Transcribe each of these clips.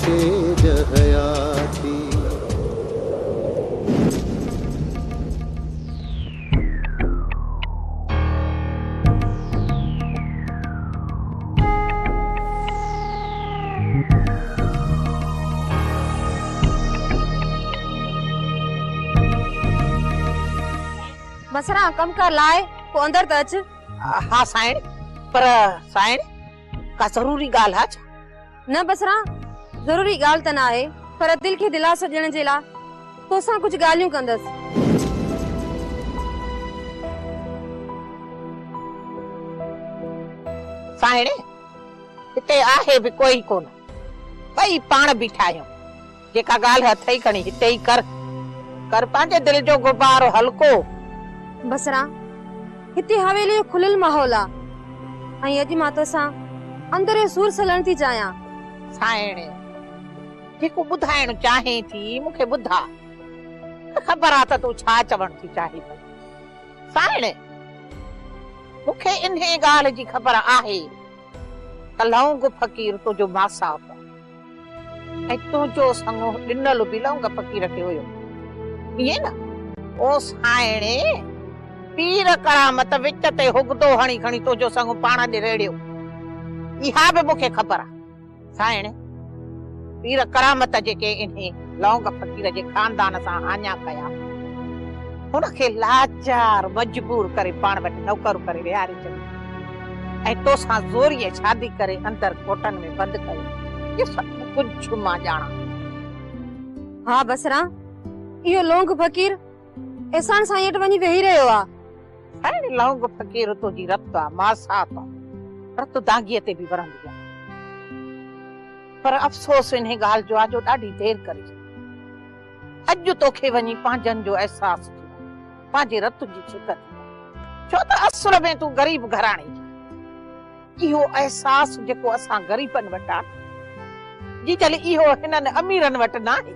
سيج حياتي. بصرا ڪم ڪار لاء پوء اندر ته اچ. ها سائڻ، پر سائڻ ڪا ضروري ڳالهه آ ڇا؟ نه بصرا، ضروري ڳالهه ته ناهي، پر دل کي دلاسو ڏيڻ جي لاء توسان ڪجهه ڳالهيون ڪندس. سائڻ، هتي آهي به ڪوئي ڪونه، ٻئي پاڻ بيٺا آهيون. جيڪا ڳالهه اٿئي کڻي هتي ئي ڪر. ڪر پنهنجي دل جو غبار هلڪو. بصرا، هتي حويليء جو کليل ماحول آ ۽ اڄ مان توسان اندر جو سور سلڻ ٿي چاهيان. سانئڻ، جيڪو ٻڌائڻ چاهين ٿي مون کي ٻڌاء. خبر آ ته تون ڇا چوڻ ٿي چاهين پئي. سانئڻ، مون کي انهيء ڳالهه جي خبر آهي ته لونگ فقير تنهنجو ماسات آ. ۽ تنهنجو سڱ ڏنل به لونگ فقير کي هيو. ائين نه؟ او سانئڻي! پير ڪرامت وچ تي هگدو هڻي کڻي تنهنجو سڱ پاڻ ڏي ريڙهيو. اها به مون کي خبر آ. سانئڻ! پير ڪرامت جيڪي انهي لونگ فقير جي خاندان سان هاڃا ڪيا، هن کي لاچار مجبور ڪري پاڻ وٽ نوڪر ڪري ويهاري ڇڏيو. ۽ توسان زوريء شادي ڪري اندر ڪوٽن ۾ بند ڪيو. اهو سڀ ڪجهه مان ڄاڻان ٿي. ها بصرا، اهو لونگ فقير احسان سائين وٽ وڃي ويهي رهيو آ. سائين لونگ فقير تنهنجي رت آ، ماسات آ، رت دانگيء تي به ورندي آ. پر افسوس انهي ڳالهه جو آ جو ڏاڍي دير ڪري ڇڏي. اڄ توکي وڃي پنهنجن جو احساس ٿيو آ. پنهنجي رت جي ڇڪ ٿي آ. ڇو ته اصل ۾ تون غريب گهراڻي جي. اهو احساس جيڪو اسان غريبن وٽ آ نه، جيجل اهو هنن اميرن وٽ ناهي.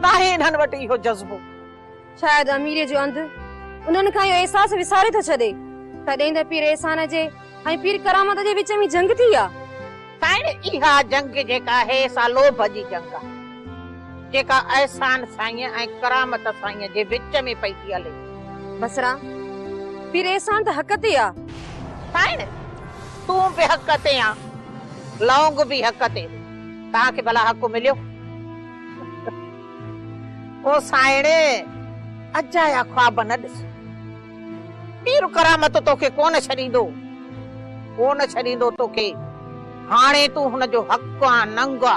ناهي انهن وٽ اهو جذبو. شايد اميريء جو انڌ انهن کان اهو احساس وساري ٿو ڇڏي. تڏهن ته پير احسان جي ۽ پير ڪرامت جي وچ ۾ جنگ ٿي آ. سائين اها جنگ جيڪا آهي سا لوڀ جي جنگ آ. جيڪا احسان سائينء ۽ ڪرامت سائينء جي وچ ۾ پئي ٿي هلي. بصرا، پير احسان ته حق تي آ. سائين، تون به حق تي آن، لونگ به حق تي. توهان کي ڀلا حق مليو؟ او سائڻ، اجايا خواب نه ڏس. پير ڪرامت توکي ڪونه ڇڏيندو، ڪونه ڇڏيندو توکي. هاڻي تون هن جو حق آن، ننگ آ.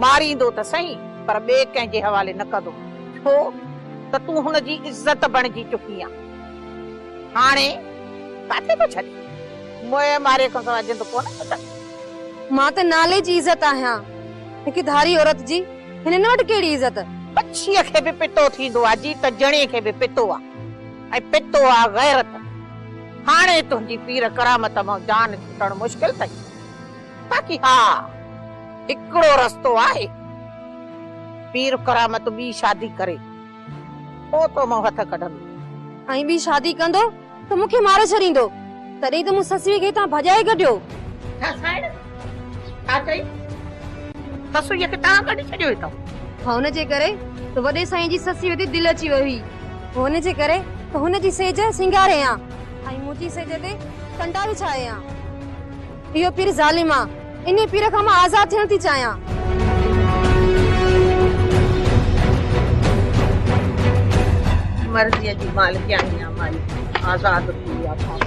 ماريندو ته سهي، پر ٻئي ڪنهن جي حوالي نه ڪندو. ڇو ته تون هن جي عزت بڻجي چڪي آن. هاڻي ڪاٿي ٿو ڇڏي؟ موئي ماري کان سواء جند ڪونه ٿو ڇڏي. مان ته نالي جي عزت آهيان. هڪ ڌاري عورت جي هنن وٽ ڪهڙي عزت؟ پڇيء کي به پتو ٿيندو آ، جيت جڻي کي به پتو آ ۽ پتو آ غيرت. هاڻي تنهنجي پير ڪرامت مان جان ڇٽڻ مشڪل اٿئي. باقي ها، هڪڙو رستو آهي. پير ڪرامت ٻي شادي ڪري، پوء تو مان هٿ ڪڍندو. ۽ ٻي شادي ڪندو ته مون کي ماري ڇڏيندو. تڏهن ته مون سسئيء کي هتان ڀڄائي ڪڍيو. ڇا سائڻ؟ ڇا چئي؟ سسئيء کي توهان ڪڍي ڇڏيو هتان؟ ها ان جي ڪري ته وڏي سائين جي سسئيء تي دل اچي وئي هئي. ان جي ڪري ته هن جي سيج سينگاري هان ۽ منهنجي سيج تي ڪنڊا وڇائي هان. اهو پير ظالم آ. انهيء پير کان مان آزاد ٿيڻ ٿي چاهيان. مرضيء جي مالڪياڻي آ مائي، آزاد ٿي وئي آ پاڻ.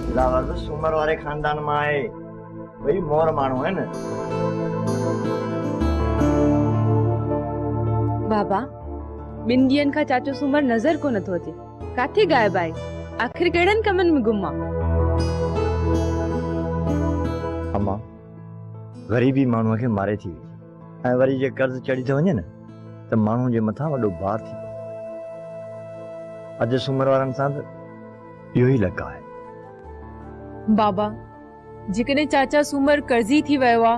دلاور به سومر واري خاندان مان آهي. ٻئي مور ماڻهو آهن. بابا، ٻن ڏينهن کان چاچو سومر نظر ڪونه ٿو اچي. ڪاٿي غائب آهي؟ آخر ڪهڙن ڪمن ۾ گم آ؟ اما، غريبي ماڻهوء کي ماري ٿي وجهي ۽ وري جي قرض چڙهي ٿو وڃي نه ته ماڻهوء جي مٿان وڏو بار ٿي پوي. اڄ سومر وارن سان به اهو ئي لڪ آهي. بابا، جيڪڏهن چاچا سومر قرضي ٿي ويو آ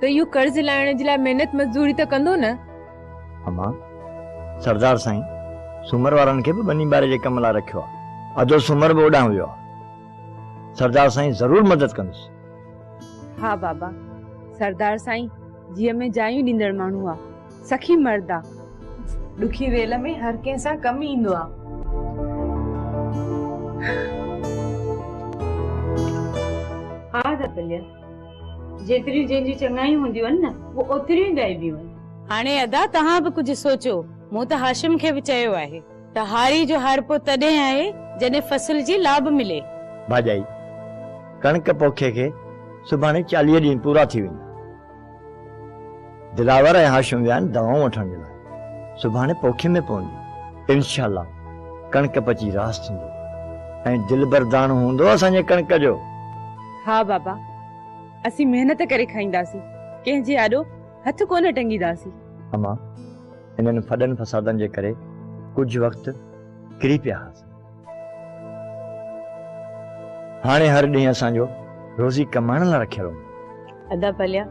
ته اهو قرض لاهڻ جي لاء محنت مزدوري ته ڪندو نه؟ امان، سردار سائين سومر وارن کي به ٻني ٻاري جي ڪم لاء رکيو آ. ادو سومر به اوڏانهن ويو آ. سردار سائين ضرور مدد ڪندس. ها بابا، سردار سائين جيء ۾ جايون ڏيندڙ ماڻهو آ. سخي مرد آ. ڏکي ويل ۾ هر ڪنهن سان ڪم ايندو آ. ها ادا پليا، جيتريون جنهن جون چڱايون هونديون آهن نه، اهي اوتريون ئي ڳائبيون آهن. هاڻي ادا توهان به ڪجهه سوچو، مون ته هاشم کي به چيو آهي ته هاري جو هارپو تڏهن آهي جڏهن فصل جي لاڀ ملي. ڀاڄائي، ڪڻڪ پوکي کي سڀاڻي 40 ڏينهن پورا ٿي ويندا. دلاور ۽ هاشم ويا آهن دوائون وٺڻ جي لاء. سڀاڻي پوکي ۾ پوندي. انشاء الله ڪڻڪ پچي راس ٿيندي ۽ دلبر داڻو هوندو اسان جي ڪڻڪ جو. ها بابا، اسين محنت ڪري کائينداسين، ڪنهن جي آڏو هٿ ڪونه ٽنگينداسين. امان، انهن ڦڏن فسادن جي ڪري ڪجهه وقت ڪري پيا هئاسين. هاڻي هر ڏينهن اسان جو روزي ڪمائڻ لاء رکيل هوندو. ادا پليا،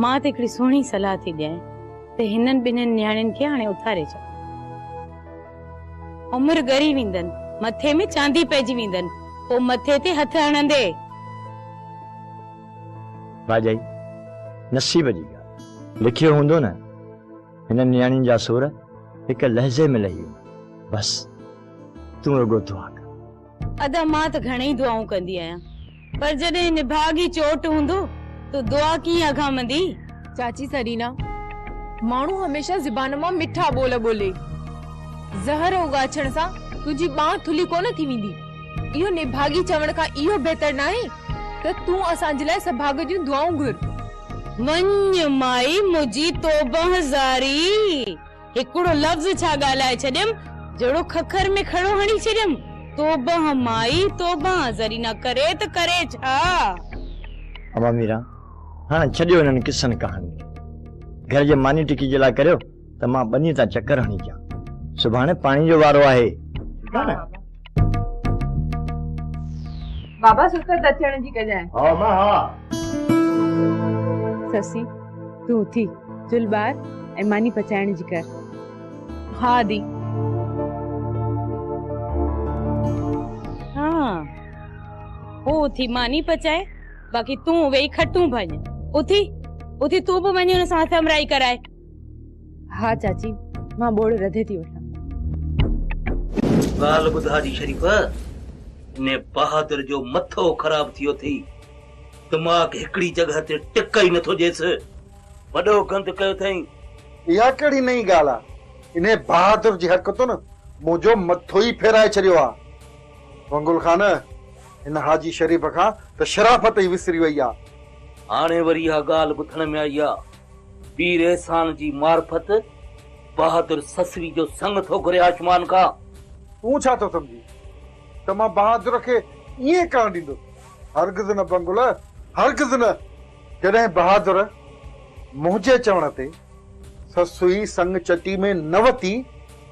مان ته هڪڙي سهڻي صلاح ٿي ڏيانء ته هنن ٻنهين نياڻين کي هاڻي اٿاري ڇڏ. عمر ڳري ويندن، مٿي ۾ چاندي پئجي ويندن، پوء مٿي تي هٿ هڻندي. ڀاڄائي، نصيب جي ڳالهه. لکيو هوندو نه، هنن نياڻين جا سور هڪ لحظي ۾ لهي ويندا. بس تون رڳو دعا ڪر. ادا مان ته گهڻئي دعائون ڪندي آهيان پر جڏهن نڀاڳ ئي چوٽ هوندو ته دعا ڪيئن اگهامندي. چاچي سرينا، ماڻهو هميشه زبان مان مٺا ٻول ٻولي. زهر اڳاڇڻ سان تنهنجي ٻانهن ٿلهي ڪونه ٿي ويندي. اهو نڀاڳي چوڻ کان اهو بهتر ناهي ته تون اسان جي لاء سڀاڳ جون دعائون گهر. وڃ مائي منهنجي توبهه زاري. هڪڙو لفظ ڇا ڳالهائي ڇڏيم، جهڙو ککر ۾ کڙو هڻي ڇڏيم. توبهه مائي توبهه، زرينا ڪري ته ڪري ڇا؟ اما ميران، هاڻ ڇڏيو انهن قصن ڪهاڻين کي. گهر جي ماني ٽڪي جي لاء ڪريو ته مان ٻنيء تان چڪر هڻي اچان. سڀاڻي پاڻي جو وارو آهي. ٺيڪ آهي نه؟ بابا سست اچڻ جي ڪجانء. ها اما ها. سسي، تون اٿي چلهه ٻار ۽ ماني پچائڻ جي ڪر. ها ادي. ها هو اٿي ماني پچائي باقي تون ويهي کٽون ڀڃ. اٿي اٿي تون به وڃي هن سان هٿ همرائي ڪرائي. ها چاچي مان ٻوڙ رڌي ٿي وٺان. ڳالهه ٻڌ حاجي شريف، انهي بهادر جو مٿو خراب ٿي ويو اٿئي. دماغ هڪڙي جڳهه تي ٽڪ ئي نٿو ڏيس. وڏو گند ڪيو اٿئين. اها ڪهڙي نئين ڳالهه آ. انهي بهادر جي حرڪتن منهنجو مٿو ئي ڦيرائي ڇڏيو آ. بنگل خان، هن حاجي شريف کان ته شرافت ئي وسري وئي آ. هاڻي وري اها ڳالهه ٻڌڻ ۾ آئي آ. پير احسان جي معرفت بهادر سسوي جو سڱ ٿو گهري هاشمان کان. تون ڇا ٿو سمجهين ته مان بهادر کي ائين ڪرڻ ڏيندس؟ هرگز نه بنگل، هرگز نه! جڏهن بهادر منهنجي چوڻ تي سسئي سڱ چٽي ۾ نه وتي،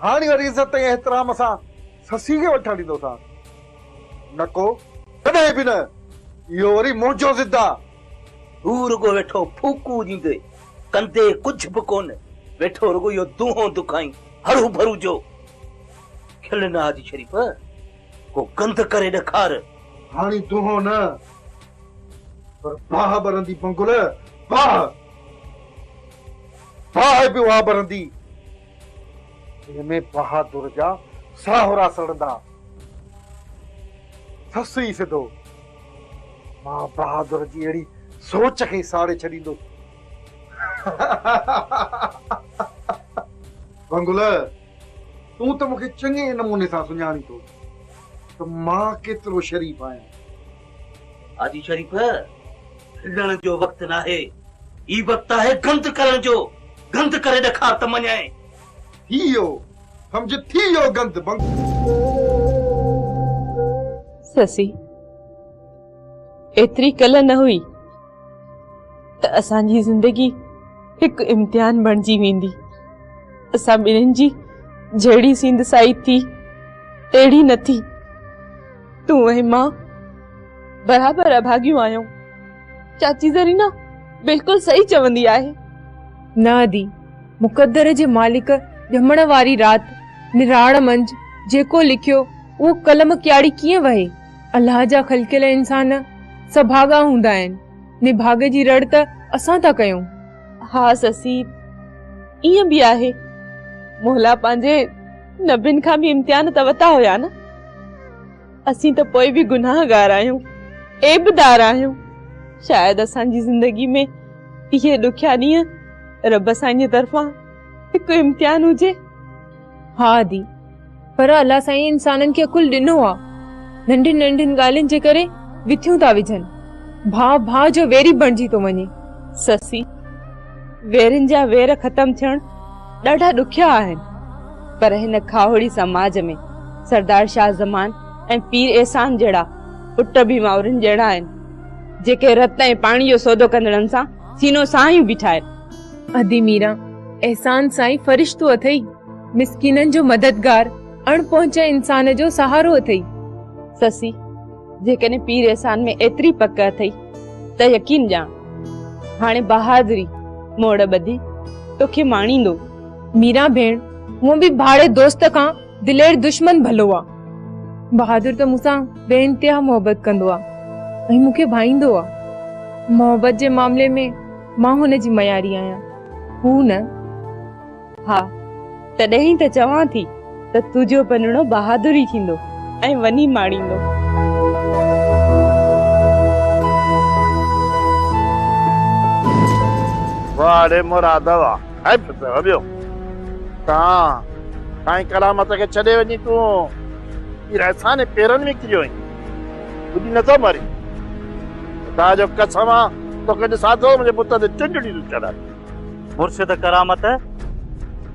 هاڻي وري عزت ۽ احترام سان سسئي کي وٺڻ ڏيندوسانس؟ نه ڪو، ڪڏهن به نه! اهو وري منهنجو ضد آ. هو رڳو ويٺو ڦوڪون ڏيندي، ڪندي ڪجهه به ڪونه، ويٺو رڳو اهو دونهون دکائين هرو ڀرو جو. کل نه حاجي شريف، ڪو گند ڪري ڏکار. هاڻي دونهون نه پر باهه ٻرندي بنگل، باهه! باهه به اها ٻرندي، جنهن ۾ بهادر جا ساهورا سڙندا. سس ئي سڌو، مان بهادر جي اهڙي سوچ کي ساڙي ڇڏيندس. بنگل! تون ته مون کي چڱي نموني سان سڃاڻين ٿو ته مان ڪيترو شريف آهيان. حاجي شريف، کلڻ جو وقت ناهي، هي وقت آهي گند ڪرڻ جو، گند ڪري ڏيکار ته مڃانء. ٿي ويو، سمجهه ٿي ويو گند. سسي، ايتري ڪل نه هئي ته اسان جي زندگي هڪ امتحان بڻجي ويندي. اسان ٻنهين جي جهڙي سينڌ سائي ٿي تهڙي نه ٿي. تون ۽ مان برابر اڀاڳيون آهيون. چاچي زرينا بلڪل صحيح چوندي آهي. نه ادي، مقدر جي مالڪ ڄمڻ واري رات نراڙ منجهه جيڪو لکيو اهو قلم ڪياڙي ڪيئن وهي؟ الله جا خلقيل انسان سڀاڳا هوندا آهن. نڀاڳ جي رڙ ته اسان ٿا ڪيون. ها سسي، ائين به آهي. مولا پنهنجي نبين کان به امتحان ته وتا هيا نه. اسين ته پوء به گناهگار آهيون، عيبدار آهيون. شايد اسان جي زندگي ۾ اهي ڏکيا ڏينهن رب سائين جي طرفان هڪ امتحان هجي. ها ادي، پر الله سائين انسانن کي عقل ڏنو آ. ننڍين ننڍين ڳالهين جي ڪري وٿيون ٿا وجهن. ڀاء ڀاء جو ويري بڻجي ٿو وڃي. سسي، ويرين جا وير ختم ٿيڻ ڏاڍا ڏکيا آهن، پر هن کاهوڙي سماج ۾ سردار شاهه زمان ۽ پير احسان جهڙا پٽ به مائرن جهڙا آهن، جيڪي رت ۽ پاڻي جو سودو ڪندڙن سان سينو ساهيون بيٺا آهن. ادي ميران، احسان سائين فرشتو اٿئي، مسڪينن جو مددگار، اڻ پهچ انسان جو سهارو اٿئي. سسي، جيڪڏهن پير احسان ۾ ايتري پڪ اٿئي ته يقين ڄاڻ، هاڻي بهادري موڙ ٻڌي توکي ماڻيندو. ميران ڀيڻ، هونء به ڀاڙي دوست کان دلير دشمن ڀلو آ. بهادر ته مون سان بي انتها محبت ڪندو آ ۽ مون کي ڀائيندو آ. محبت جي معاملي ۾ مان هن جي معياري آهيان، هو نه. ها، تڏهن ئي ته چوان ٿي ته تنهنجو پنڻو بهادر ئي ٿيندو ۽ وڃي ماڻيندو. واهه ڙي مراد واهه، حيف اٿئو ٻيو تان سائين ڪرامت کي ڇڏي وڃي تون پير احسان جي پيرن ۾ ڪريو آهين، ٻڏي نٿو مرين. خدا جو قسم آ توکي ڏسان ٿو منهنجي بت تي چنجڙيون ٿيون چڙهن. مرشد ڪرامت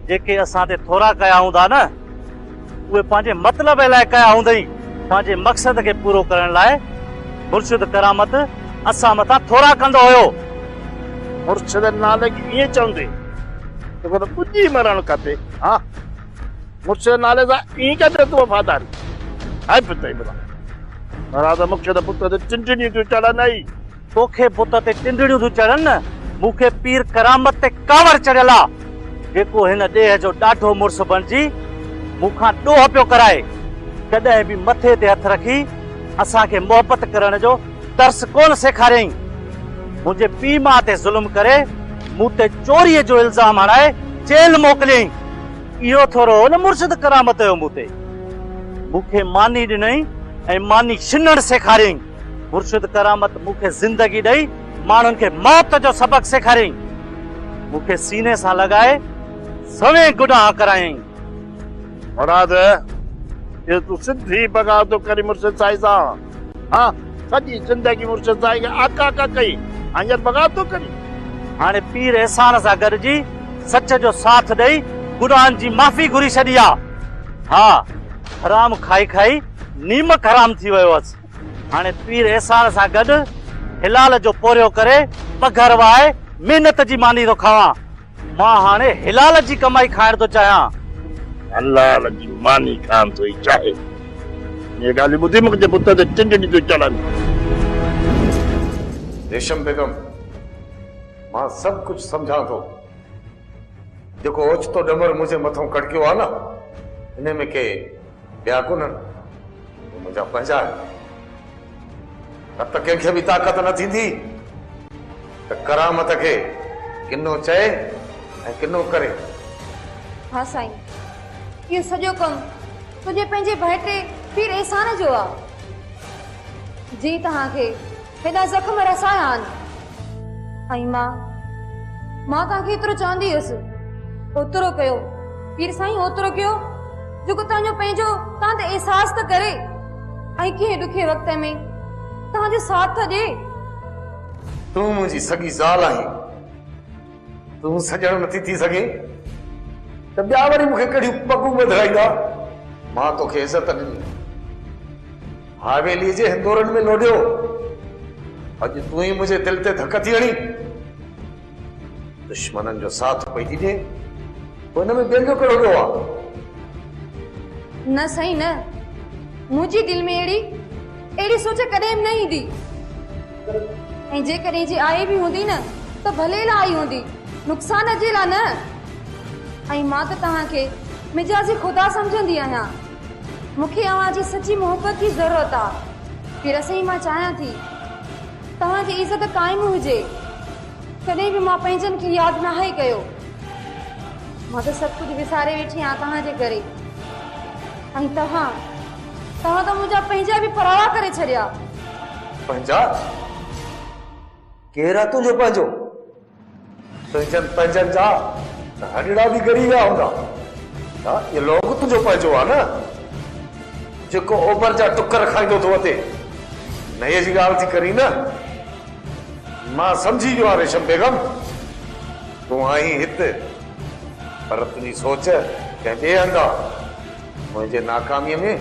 جيڪي اسان تي ٿورا ڪيا هوندا نه، اهي پنهنجي مطلب لاء ڪيا هوندئي. پنهنجي مقصد کي پورو ڪرڻ لاء مرشد ڪرامت اسان مٿان ٿورا ڪندو هيو. مرشد نالي کي ائين چوندي توکي ته ٻڏي مرڻ کپي ها. مرشد نالي سان ائين ڪندين تون وفاداري؟ حيف اٿئي ڀلا. مراد مون کي ته بت تي ٽنڊڻيون ٿيون چڙهن ئي. توکي بت تي ٽنڊڻيون ٿيون چڙهن نه، مون کي پير ڪرامت تي ڪاوڙ چڙهيل آ، جيڪو هن ڏيهه جو ڏاڍو مڙس بڻجي مون کان ڏوهه پيو ڪرائي. ڪڏهن به مٿي تي هٿ رکي اسان کي محبت ڪرڻ جو درس ڪونه سيکاريائين. منهنجي پيء ماء تي ظلم ڪري مون تي چوريء جو الزام هڻائي جيل موڪليائين. اهو ٿورو هو نه مرشد ڪرامت جو مون تي. مون کي ماني ڏنائين ۽ ماني ڇنڻ سيکاريائين. مرشد ڪرامت مون کي زندگي ڏئي ماڻهن کي موت جو سبق سيکاريائين. مون کي سيني سان لڳائي سوين گناهه ڪرايائين. مراد، اهو تون سڌي بغاوت ٿو ڪرين مرشد سائين سان. ها، سڄي زندگي مرشد سائين کي آڪا آڪا ڪئي، هينئر بغاوت ٿو ڪرين. هاڻي پير احسان سان گڏجي سچ جو ساٿ ڏئي گناهن جي معافي گهري ڇڏي آ. ها، حرام کائي کائي نيمڪ حرام ٿي ويو هئس. هاڻي پير احسان سان گڏ حلال جو پورهيو ڪري پگهر وهائي محنت جي ماني ٿو کاوان. مان هاڻي حلال جي ڪمائي کائڻ ٿو چاهيان. حلال جي ماني کائڻ ٿو ئي چاهي. اهي ڳالهيون ٻڌي مون کي بت تي ٽنڊڙيون ٿيون چڙهن. ريشم بيگم، مان سڀ ڪجهه سمجهان ٿو. جيڪو اوچتو ڏمر منهنجي مٿئون ڪڙڪيو آهي نه، انهي ۾ ڪي ٻيا ڪونهن، اهي منهنجا پنهنجا آهن. نه ته ڪنهن کي به طاقت نه ٿيندي ته ڪرامت کي ڪنو چئي ۽ ڪنو ڪري. ها سائين، اهو سڄو ڪم تنهنجي پنهنجي ڀائٽي پير احسان جو آ، جنهن توهان کي هيڏا زخم رسايا آهن. ۽ مان، مان توهان کي ايترو چوندي هيس، اوترو ڪيو پير سائين، اوترو ڪيو جيڪو توهان جو پنهنجو توهان تي احساس ته ڪري. ۽ ڪنهن ڏکي وقت ۾ توهان جو ساٿ ته ڏي. تون منهنجي سڳي زال آهين. تون سڄڻ نٿي ٿي سگهين ته ٻيا وري مون کي ڪهڙيون پڳون ٻڌرائيندا. مان توکي عزت ڏني. حاويليء جي هندورن ۾ لوڏيو. اڄ تون ئي منهنجي دل تي ڌڪ ٿي هڻين. دشمنن جو ساٿ پئي ٿي ڏين. پوء ان ۾ ٻين جو ڪهڙو ڏوهه آ؟ نه سائين نه، منهنجي دل ۾ اهڙي اهڙي سوچ ڪڏهن به نه ايندي ۽ جيڪڏهن جي آئي به هوندي نه ته ڀلي لاء آئي هوندي، نقصان جي لاء نه. ۽ مان ته توهان کي مجازي خدا सम्झंदी आहियां। मूंखे अव्हां जी सची मोहबत जी ज़रूरत आहे। पीर साईं मां चाहियां थी तव्हांजी इज़त क़ाइमु हुजे। कॾहिं बि मां पंहिंजनि खे यादि नाहे कयो। मां त सभु कुझु विसारे वेठी आहियां तव्हांजे करे ऐं तव्हां तव्हां त मुंहिंजा पंहिंजा बि परावा करे छॾिया। पंहिंजा? केरु आहे तुंहिंजो पंहिंजो? तुंहिंजनि पंहिंजनि जा त हॾड़ा बि ॻरी विया हूंदा। हा, इहो लोग तुंहिंजो पंहिंजो आहे न, जेको ओबर जा टुकर खाईंदो थो वते। नए जी ॻाल्हि थी करी न, मां सम्झी वियो आहियां रेशम बेगम, तूं आई हिते पर तुंहिंजी सोच कंहिं ॿिए हंधि आहे। मुंहिंजे नाकामीअ में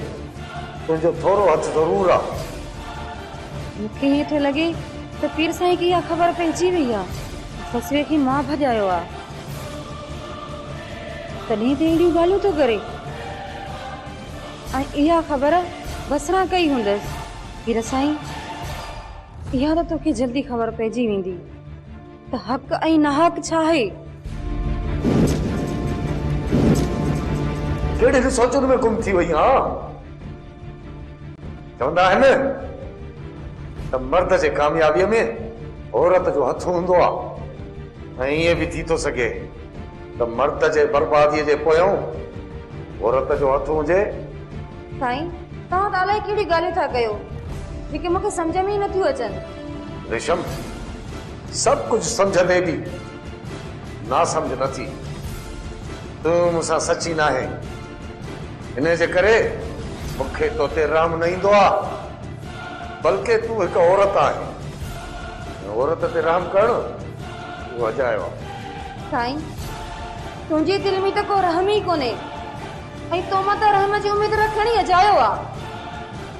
तुंहिंजो थोरो हथु ज़रूरु आहे। मूंखे ईअं थो लॻे त पीर साईं खे इहा ख़बर पइजी वई आहे, ससुरे खे मां भॼायो आहे, तॾहिं त अहिड़ियूं ॻाल्हियूं थो करे। ऐं इहा ख़बर बसरा कई हूंदसि। पीर साईं, इहा त तोखे जल्दी ख़बर पइजी वेंदी त हक़ ऐं नाहक़ छा आहे। कहिड़े सोचुनि में गुम थी वई आहियां? चवंदा आहिनि त मर्द जे कामयाबीअ में औरत जो हथु हूंदो आहे, ऐं ईअं बि थी थो सघे त मर्द जे बर्बादीअ जे पोयां औरत जो हथु हुजे। साईं, तव्हां त अलाए कहिड़ियूं ॻाल्हियूं था कयो जेके मूंखे सम्झ में ई नथियूं अचनि। रेशम, सभु कुझु सम्झंदे बि ना सम्झ न थी। तूं मूंसां सची न आहे, इन जे करे मूंखे तो ते रहम न ईंदो आहे। बल्कि तूं हिकु औरत आहे, औरत ते रहम करणु उहो अजायो आहे। साईं, तुंहिंजी दिलि में त को रहम ई कोन्हे ऐं तो मां त रहम जी उमेद रखणु ई अजायो आहे।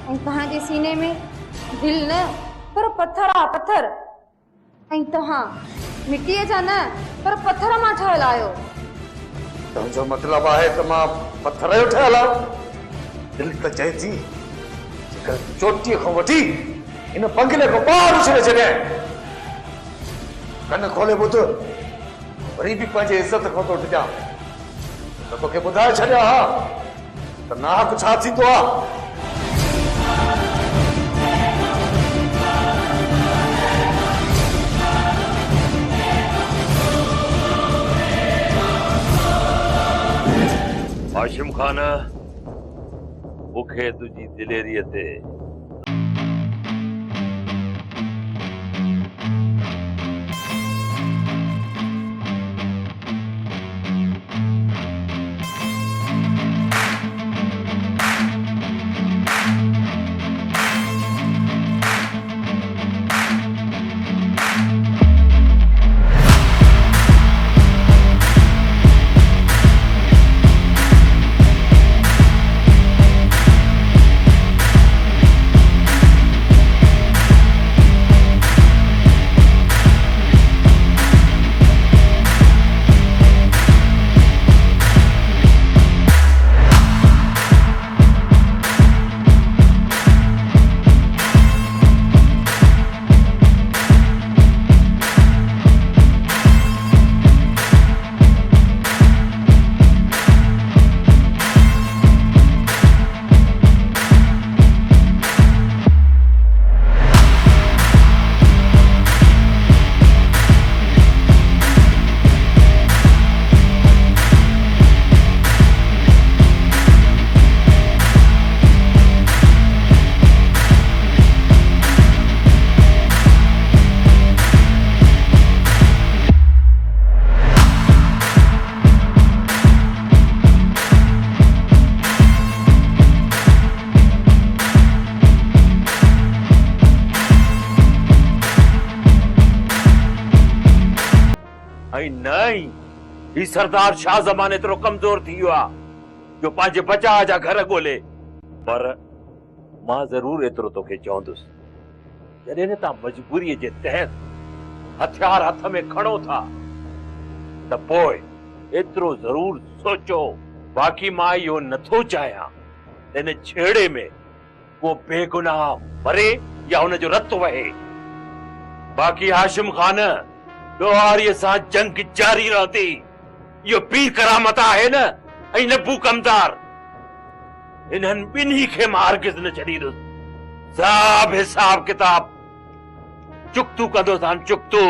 ऐं तव्हांजे सीने में दिलि न पर पथर आहे, पथर। ऐं तव्हां मिटीअ जा न पर पथर मां ठहियल आहियो। तुंहिंजो मतिलबु आहे त मां पथर जो ठहियल आहियां? दिलि त चए थी जेकर चोटीअ खां वठी हिन बंगले खां ॿाहिरि उछले छॾियां। कन खोले ॿुध, वरी बि पंहिंजी इज़त खां थो डिॼां। त तोखे ॿुधाए छॾियां हा त नाहक़ छा थींदो आहे। हाशिम खान, मूंखे तुंहिंजी दिलेरीअ ते ही सरदार शाह ज़मान एतिरो कमज़ोर थी वियो आहे जो पंहिंजे बचाव जा घर ॻोल्हे। पर मां ज़रूरु एतिरो तोखे चवंदुसि, जॾहिं न तव्हां मजबूरीअ जे तहत हथियार हथ में खणो था त पोइ एतिरो ज़रूरु सोचो। बाक़ी मां इहो नथो चाहियां त हिन छेड़े में को बेगुनाह मरे या हुनजो रत वहे। बाक़ी हाशिम खान, ॾोहारीअ सां जंग जारी रहंदी। इहो पीर करामत आहे न, ऐं नबू कमदार, इन्हनि ॿिन्ही खे मां हरगिज़ न छॾींदुसि। सभु हिसाब किताब चुकतू कंदोसान, चुकतू,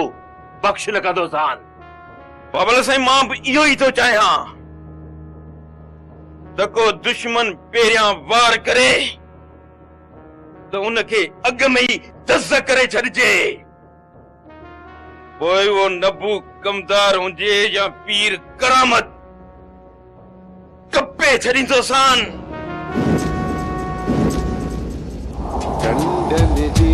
बख़्श न कंदोसान। बाबल साईं, मां बि इहो ई थो चाहियां त को दुश्मन पहिरियां वार करे त उनखे अॻु में ई दज़ करे छॾिजे, पोइ उहो नबू कमदार हुजे या पीर करामत, कपे छॾींदोसान। कंडनि जी